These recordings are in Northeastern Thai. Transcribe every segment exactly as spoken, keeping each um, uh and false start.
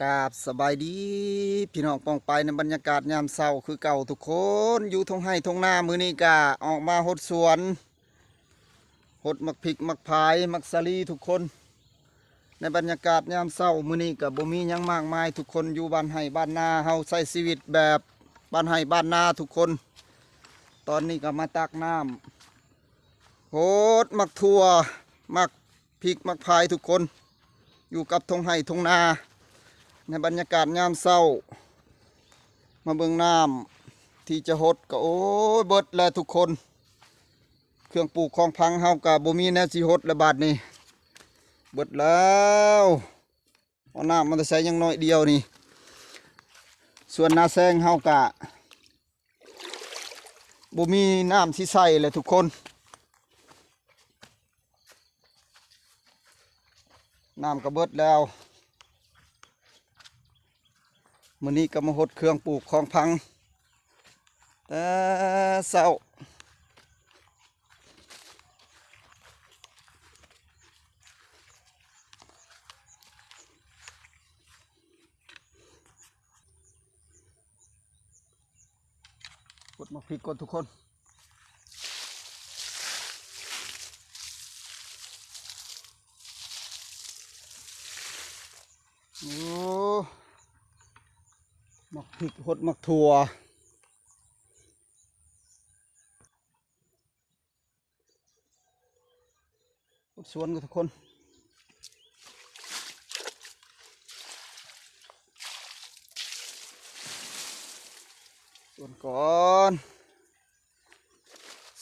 กราบสบายดีพี่น้องป้องปาย ในบรรยากาศยามเช้าคือเก่าทุกคน อยู่ท่งไฮ่ท่งนา มื้อนี้ก็ออกมาหดสวน หดหมากพริกหมากพายหมากสาลีทุกคน ในบรรยากาศยามเช้ามื้อนี้ก็บ่มีหยังมากมายทุกคน อยู่บ้านไฮ่บ้านนา เฮาใช้ชีวิตแบบบ้านไฮ่บ้านนาทุกคน ตอนนี้ก็มาตักน้ำ หดหมากถั่วหมากพริกหมากพายทุกคน อยู่กับท่งไฮ่ท่งนา ในบรรยากาศยามเช้า มาเบิ่งน้ำที่จะหดก็ โอ้ย เบิดแล้วทุกคน เครื่องปลูกของพังเฮาก็บ่มีแนวสิหดแล้วบาดนี้ เบิดแล้ว เอาน้ำมาแต่ใส่ยังน้อยเดียวนี่ ส่วนนาแซงเฮาก็บ่มีน้ำสิใส่เลยทุกคน น้ำก็เบิดแล้ว มื้อนี้ก็มาหดเครื่องปลูกของพัง แต่เช้า หดหมากพริกก่อนทุกคน โอ้ หมากพริกหดหมากถั่ว หดสวนกันทุกคน สวนก่อน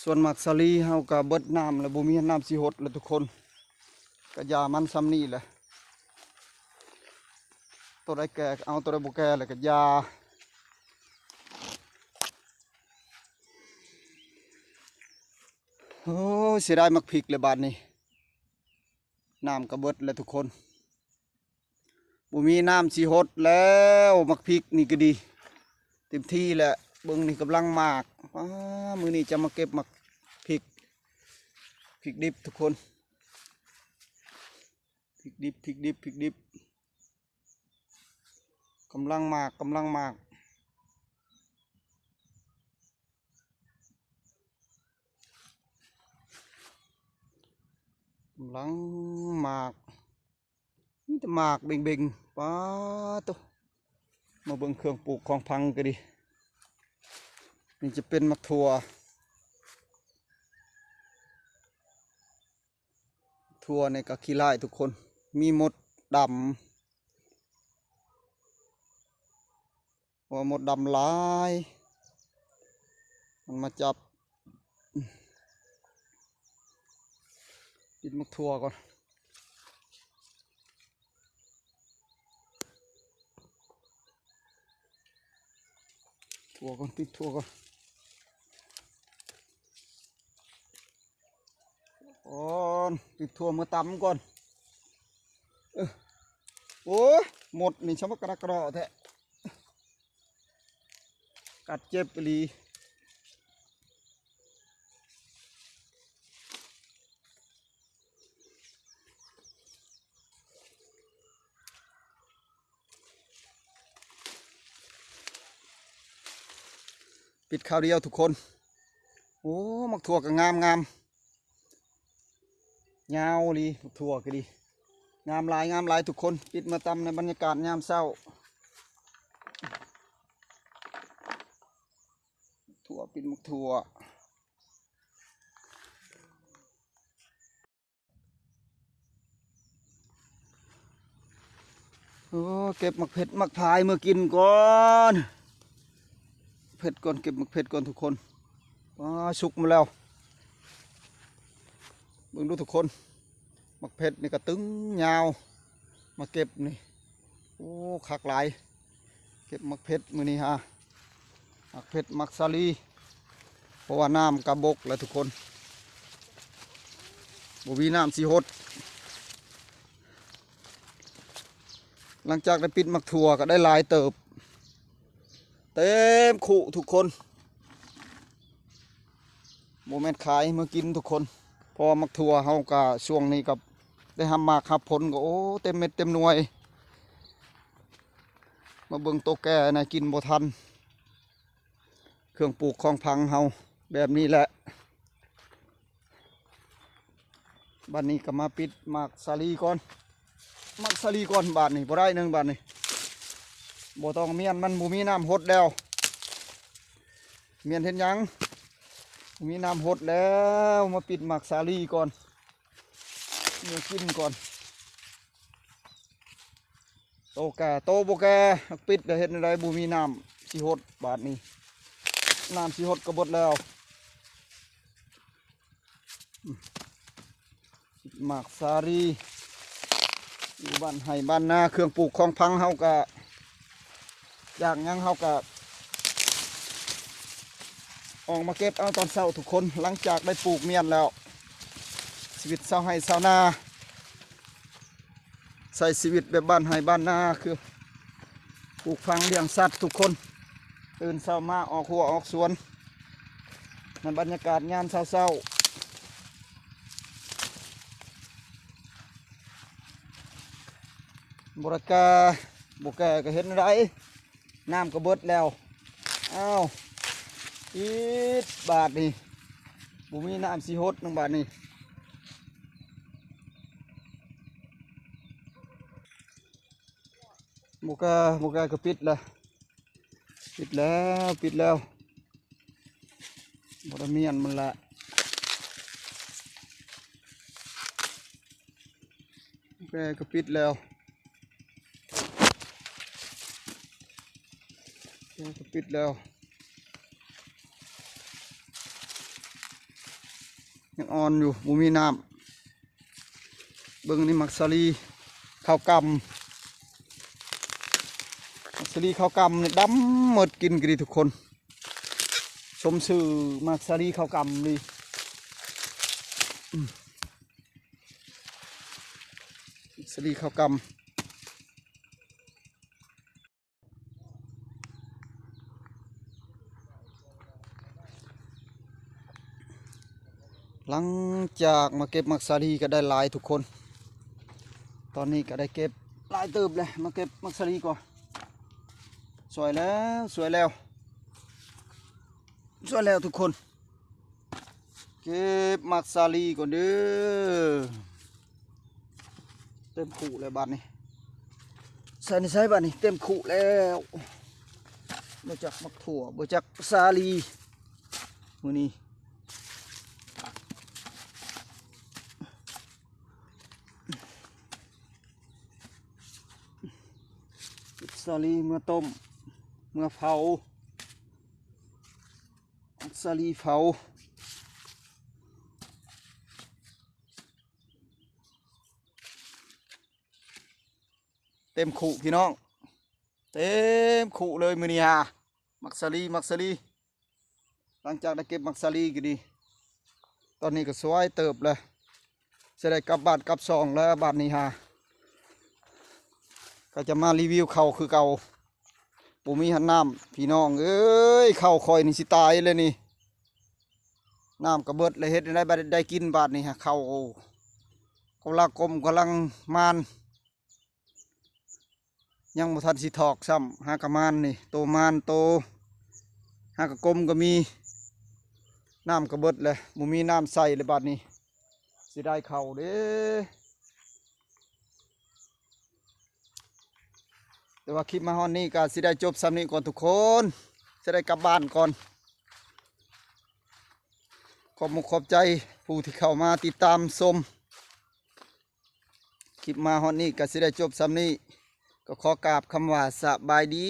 สวนหมากสาลีเฮาก็เบิดน้ำแล้ว บ่มีน้ำสิหดแล้วทุกคน ก็หญ้ามันส่ำนี้แหละ ตัวใดแก่ก็เอา ตัวใดบ่แก่แล้วก็หญ้า โอ้ย เสียดายหมากพริกเลยบาดนี้ น้ำก็เบิดแล้วทุกคน บ่มีน้ำสิหดแล้ว หมากพริกนี่ก็ดี เต็มที่แหละ เบิ่งนี่กำลังหมาก อ้า มื้อนี้จะมาเก็บหมากพริก พริกดิบทุกคน พริกดิบ พริกดิบ พริกดิบ กำลังหมาก กำลังหมาก กำลังหมาก มีแต่หมากเบ่งๆ ป๊าดโต มาเบิ่งเครื่องปลูกของพังก็ดี นี่จะเป็นหมากถั่ว ถั่วนี่ก็ขี้ร้ายทุกคน มีมดดำ ว่ามดดำหลาย มันมาจับ ปิดหมากถั่วก่อน ถั่วก่อน ปิดถั่วก่อน ก่อน ปิดถั่วเมือตำก่อน เออ โอ้ย มดนี่ช่างกระกรอแท้ กัดเจ็บอีหลี ปิดคราวเดียวทุกคน โอ้ หมากถั่วก็งามงาม ยาวอีหลี หมากถั่วก็ดี งามหลาย งามหลายทุกคน ปิดมาตำในบรรยากาศยามเช้า ถั่ว ปิดหมากถั่ว โอ้ เก็บหมากเผ็ดหมากพายมากินก่อน เผ็ดก่อน เก็บหมากเผ็ดก่อนทุกคน อ้า สุกมาแล้ว เบิ่งดูทุกคน หมากเผ็ดนี่ก็ตึงยาว มาเก็บนี่ โอ้ คักหลาย เก็บหมากเผ็ดมื้อนี้ฮะ หมากเผ็ดหมากสาลี เพราะว่าน้ำกะบกแล้วทุกคน บ่มีน้ำสิหด หลังจากได้ปิดหมากถั่วก็ได้หลายเติบ เต็มคุทุกคน บ่แม่นขายมากินทุกคน เพราะว่าหมากถั่วเฮาก็ช่วงนี้ก็ได้รับหมากรับผลก็ โอ้ เต็มเม็ดเต็มหน่วย มาเบิ่งโตแก่นะ กินบ่ทัน เครื่องปลูกของพังเฮาแบบนี้แหละ บัดนี้ก็มาปิดหมากสาลีก่อน หมากสาลีก่อน บาดนี้บ่ได้หนึ่ง บาดนี้ บ่ต้องเมียน มันบ่มีน้ำหดแล้ว เมียนเฮ็ดหยัง บ่มีน้ำหดแล้ว มาปิดหมากสาลีก่อน เมียกินก่อน โตแก่โตบ่แก่ ปิดแล้วเฮ็ดแนวใด บ่มีน้ำสิหด บาดนี้ น้ำสิหดก็เบิดแล้ว หมากสาลี อยู่บ้านไฮ่บ้านนา เครื่องปลูกของพังเฮาก็ อยากหยังเฮาก็ ออกมาเก็บเอาตอนเช้าทุกคน หลังจากได้ปลูกเมียนแล้ว ชีวิตชาวไฮ่ชาวนา ใช้ชีวิตแบบบ้านไฮ่บ้านนา คือ ปลูกพังเลี้ยงสัตว์ทุกคน ตื่นเช้ามาออกหัวออกสวน ในบรรยากาศยามเช้าๆ บ่ได้แก่ บ่แก่ก็เฮ็ดแนวใด น้ำก็เบิดแล้ว อ้าว อีด บาดนี้ บ่มีน้ำสิหดนำ บาดนี้ บ่แก่ บ่แก่ก็ปิดแล้ว ปิดแล้ว ปิดแล้ว บ่ได้เมียนมันละ บ่แก่ก็ปิดแล้ว บ่แก่ก็ปิดแล้ว ยังอ่อนอยู่ บ่มีน้ำ เบิ่งนี่หมากสาลีขาวกำ หมากสาลีขาวกำนี่ดำหมด กินก็ดีทุกคน สมชื่อหมากสาลีขาวกำนี่ อืม สาลีขาวกำ หลังจากมาเก็บหมากสาลีก็ได้หลายทุกคน ตอนนี้ก็ได้เก็บหลายเติบเลย มาเก็บหมากสาลีก่อน สวยแล้ว สวยแล้ว สวยแล้วทุกคน เก็บหมากสาลีก่อนเด้อ เต็มคุแล้วบาดนี้ ใส่ในใส่บาดนี้ เต็มคุแล้ว บ่จักหมากถั่ว บ่จักสาลี มื้อนี้ เก็บสาลีเมือต้ม เมือเผา สาลีเผา เต็มคุพี่น้อง เต็มคุเลยมื้อนี้ฮะ หมากสาลี หมากสาลี หลังจากได้เก็บหมากสาลีก็ดี ตอนนี้ก็สวยเติบเลย จะได้กลับบ้านกลับซองแล้วบาดนี้ฮะ ก็จะมารีวิวข้าวคือเก่า บ่มีหันน้ำ พี่น้องเอ้ย ข้าวข่อยนี่สิตายเลยนี่ น้ำก็เบิดเลย เฮ็ดได้บาด ได้กินบาดนี้ฮะ ข้าวกำลังกลมกำลังมาน ยังบ่ทันสิถอกซ้ำ หากะมานนี่ โตมานโต หากะกลมก็มี น้ำก็เบิดเลย บ่มีน้ำใส่เลยบาดนี้ สิได้ข้าวเด้ แต่ว่าคลิปมาฮอดนี้ก็สิได้จบส่ำนี้ก่อนทุกคน สิได้กลับบ้านก่อน ขอบมุกขอบใจผู้ที่เข้ามาติดตามชม คลิปมาฮอดนี้ก็สิได้จบส่ำนี้ ก็ขอกราบคำว่าสบายดี